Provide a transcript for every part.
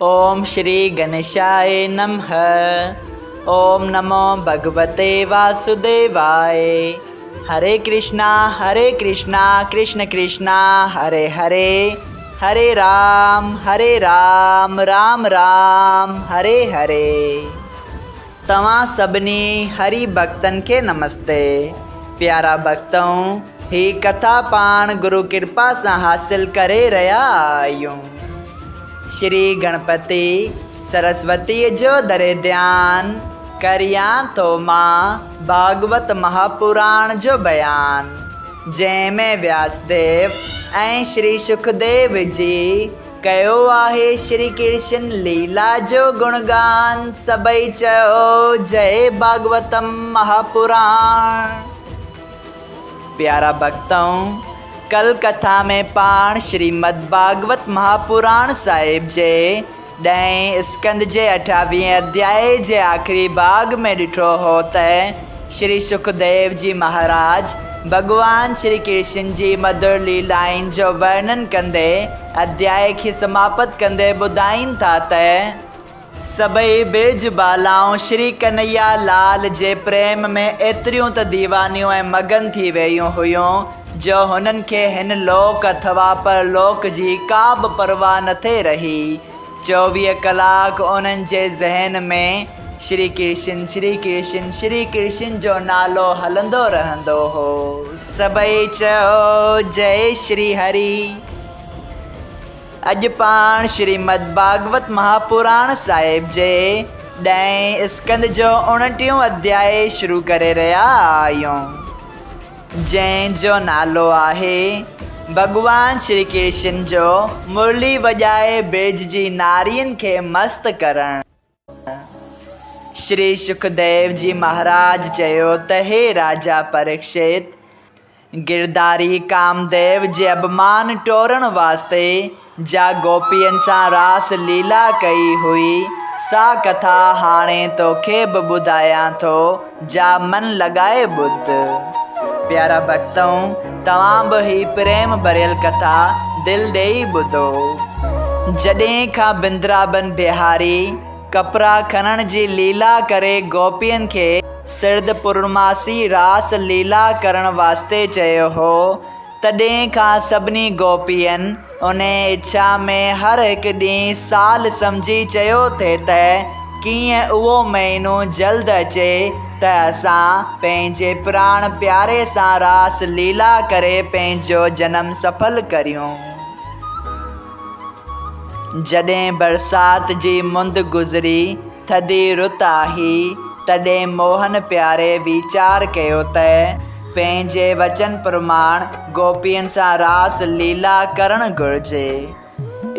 اوم شري گنيشاء نمھ اوم نمو ڀڳوتي واسوديواء هري ڪرشنا هري ڪرشنا ڪرشن ڪرشنا هري هري هري رام هري رام رام رام هري هري. توهان سڀني هري ڀڳتن کي نمستي. پيارا ڀڳتؤ هي ڪٿا پاڻ گرو ڪرپا سان حاصل ڪري رهيا آهيون. شري گڻپتي سرسوتيء جو دري ڌيان ڪريان ٿو مان ڀاڳوت مهاپراڻ جو بيان، جنهن ۾ وياسديو ۽ شري شڪديو جي ڪيو آهي شري ڪرشن ليلا جو گڻگان، سڀئي چئو جئي ڀاڳوتم مهاپراڻ. پيارا ڀڳتؤ! ڪل ڪٿا ۾ پاڻ شريمد ڀاڳوت مهاپراڻ صاحب جي ڏهين اسڪنڌ جي اٺاويهين اڌيائي جي آخري ڀاڳ ۾ ڏٺو هو ته شري سکديو جي مهاراج ڀڳوان شري ڪرشن جي مڌر ليلائن جو ورڻن ڪندي اڌيائي کي سماپت ڪندي ٻڌائين ٿا ته سڀئي برج بالائون شري ڪنهيا لال جي پريم ۾ ايتريون ته ديوانيون ۽ مگن ٿي ويون هيون جو هنن کي هن لوڪ اٿوا پرلوڪ جي ڪا به پرواهه نه ٿي رهي. 24 ڪلاڪ انهن جي ذهن ۾ شري ڪرشن شري ڪرشن شري ڪرشن جو نالو هلندو رهندو هو. سڀئي چئو جئي شري هري. اڄ پاڻ شريمد ڀاڳوت مهاپراڻ صاحب جي ڏهين اسڪنڌ جو اڻٽيهون اڌيائي شروع ڪري رهيا آهيون، جنهن جو نالو آهي، ڀڳوان شري ڪرشن جو مرلي وڄائي برج جي نارين کي مست ڪرڻ. شري شڪديو جي مهاراج چيو ته هي راجا پريڪشت! گرڌاري ڪامديو جي اڀمان ٽوڙڻ واسطي جا گوپين سان راس ليلا ڪئي هئي، سا ڪٿا هاڻي توکي به ٻڌايان ٿو، جا من لڳائي ٻڌ. پيارا ڀڳتؤ! توهان به هي پريم ڀريل ڪٿا دل ڏيئي ٻڌو. جڏهن کان بندرابن بهاري ڪپرا کڻڻ جي ليلا ڪري گوپين کي سرد پورڻماسي راس ليلا ڪرڻ واسطي چيو هو، تڏهن کان سڀني گوپين انهيء اڇا ۾ هر هڪ ڏينهن سال سمجهي چيو ٿي ته ڪيئن اهو مهينو جلد اچي ته اسان پنهنجي پراڻ پياري سان راس ليلا ڪري پنهنجو جنم سڦل ڪريون. جڏهن برسات جي مند گذري ٿڌي رت آهي، تڏهن موهن پياري ويچار ڪيو ته پنهنجي وچن پرماڻ گوپين سان راس ليلا ڪرڻ گهرجي.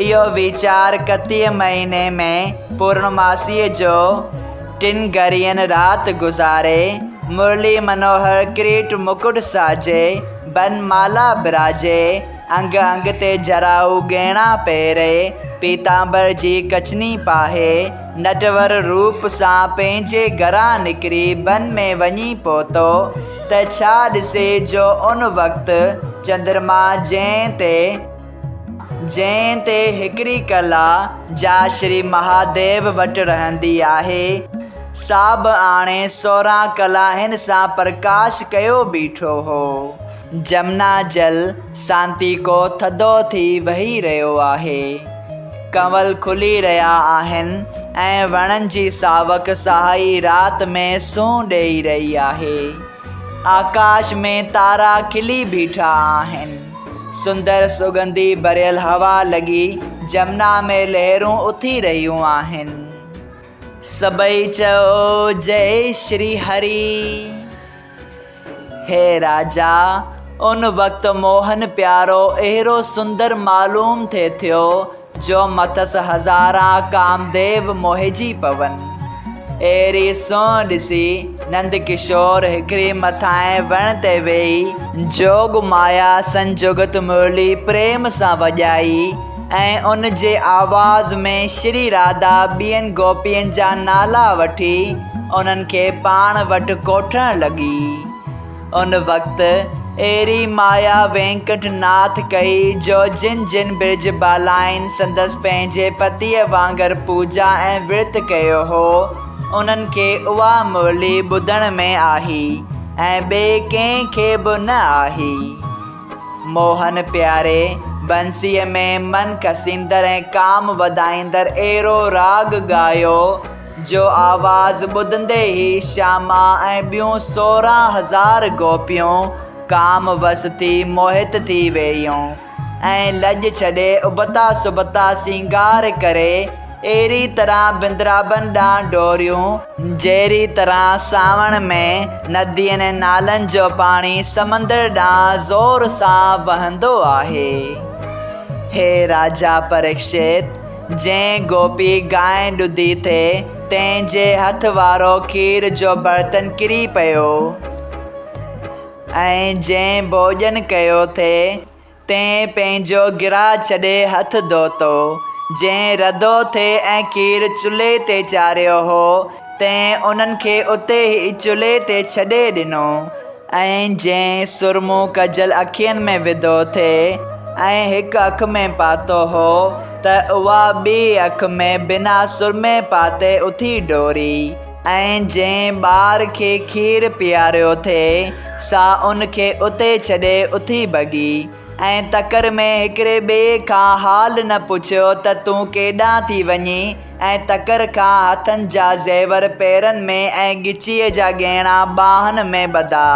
اهو ويچار ڪتيء مهيني ۾ پورڻماسيء جو ٽن گهڙين رات گذاري، مرلي منوهر ڪريٽ مڪٽ ساجي، بن مالا براجي، انگ انگ تي جرائو ڳهڻا پهري، پيتامبر جي ڪڇني پاهي، نٽور روپ سان پنهنجي گهران نڪري بن ۾ وڃي پهتو ته ڇا ڏسي جو ان وقت چندرما جنهن تي جنهن تي هڪڙي ڪلا جا شري مهاديو وٽ رهندي آهي، سا به آڻي 16 ڪلاهين سان پرڪاش ڪيو بيٺو هو. جمنا جل سانتيڪو ٿڌو ٿي وهي رهيو آهي. ڪنول کلي رهيا آهن ۽ وڻن جي ساوڪ سهائي رات ۾ سونهن ڏيئي رهي آهي. آڪاش ۾ تارا کلي بيٺا آهن. سندر سڳنڌي ڀريل هوا لڳي جمنا ۾ لهرون اٿي رهيون آهن. سڀئي چئو جئي شري هري. هي راجا! ان وقت موهن پيارو اهڙو سندر معلوم ٿي ٿيو، جو مٿس هزارها ڪامديو موهجي پون. اهڙي سونهن ڏسي نند ڪشور هڪڙي مٿانهين وڻ تي ويهي جوڳ مايا سنجوڳت مرلي پريم سان وڄائي ۽ ان جي آواز ۾ شري راڌا ٻين گوپين جا نالا وٺي انهن کي پاڻ وٽ ڪوٺڻ لڳي. ان وقت اهڙي مايا وينڪٽ ناٿ ڪئي جو جن جن برج بالائن سندس پنهنجي پتيء وانگر پوڄا ۽ ورت ڪيو هو، انهن کي اها مرلي ٻڌڻ ۾ آئي ۽ ٻئي ڪنهن کي به نه آئي. موهن پياري بنسيء ۾ من کسيندڙ ۽ ڪام وڌائيندڙ اهڙو راڳ ڳايو، جو آواز ٻڌندي ئي شياما ۽ ٻيون 16,000 گوپيون ڪام وس ٿي موهت ٿي ويون ۽ لڄ ڇڏي ابتا سبتا سينگار ڪري اهڙي طرح بندرابن ڏانهن ڊوڙيون، جهڙي طرح سانوڻ ۾ ندين ۽ نالن جو پاڻي سمندر ڏانهن زور سان وهندو آهي. هي راجا پريڪشت! جنهن گوپي گانء ڏڌي ٿي، تنهن جي هٿ وارو کير جو برتن ڪري پيو ۽ جنهن ڀوڄن ڪيو ٿي، تنهن پنهنجو گراهه ڇڏي هٿ ڌوتو. جنهن رڌو ٿي ۽ کير چلهي تي چاڙهيو هو، تنهن انهن کي اتي ئي چلهي تي ڇڏي ڏنو. ۽ جنهن سرمو ڪجل اکين ۾ وڌو ٿي ۽ هڪ اک ۾ پاتو هو ته اها ٻي اک ۾ بنا سرمي پاتي اٿي ڊوڙي ۽ جنهن ٻار کي کير پياريو ٿي سا ان کي اتي ڇڏي اٿي ڀڳي ۽ تڪڙ ۾ هڪڙي ٻئي کان حال نه پڇيو ته تون ڪيڏانهن ٿي وڃين ۽ تڪڙ کان هٿن جا زيور پيرن ۾ ۽ ڳچيء جا ڳهڻا ٻانهن ۾ ٻڌا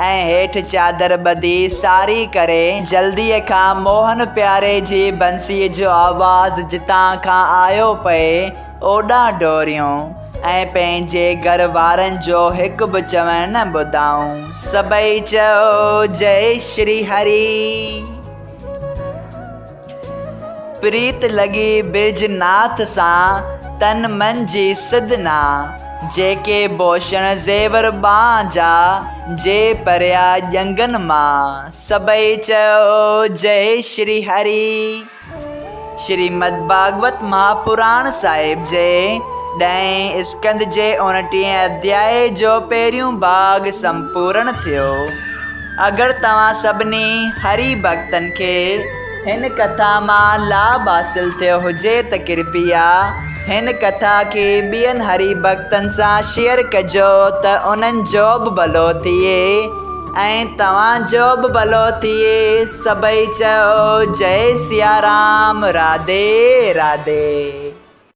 ۽ هيٺ چادر ٻڌي ساري ڪري جلديء کان موهن پياري جي بنسيء جو آواز جتان کان آيو پئي اوڏانهن ڊوڙيون ۽ پنهنجي گهر وارن جو هڪ به چوڻ نه ٻڌائون. سڀئي چئو جئي شري هري. پريت لڳي برج ناٿ سان تن من جي سڌنا. جيڪي ڀوشڻ زيور ٻانهن جا جي پريا ڄنگهن مان. سڀئي چئو جئي شري هري. شريمد ڀاڳوت مهاپراڻ صاحب جي ڏهين اسڪنڌ جي اوڻٽيهين اڌيائي جو پهريون ڀاڳ سمپورڻ ٿيو. اگر توهان سڀني هري ڀڳتن کي هن ڪٿا مان لاڀ حاصل ٿيو هجي ته ڪرپيا هن ڪٿا کي ٻين هري ڀڳتن سان شيئر ڪجو ته انهن جو به ڀلو ٿئي. ۽ توهان جو به ڀلو ٿئي. سڀئي چئو جئي سيارام راڌي راڌي.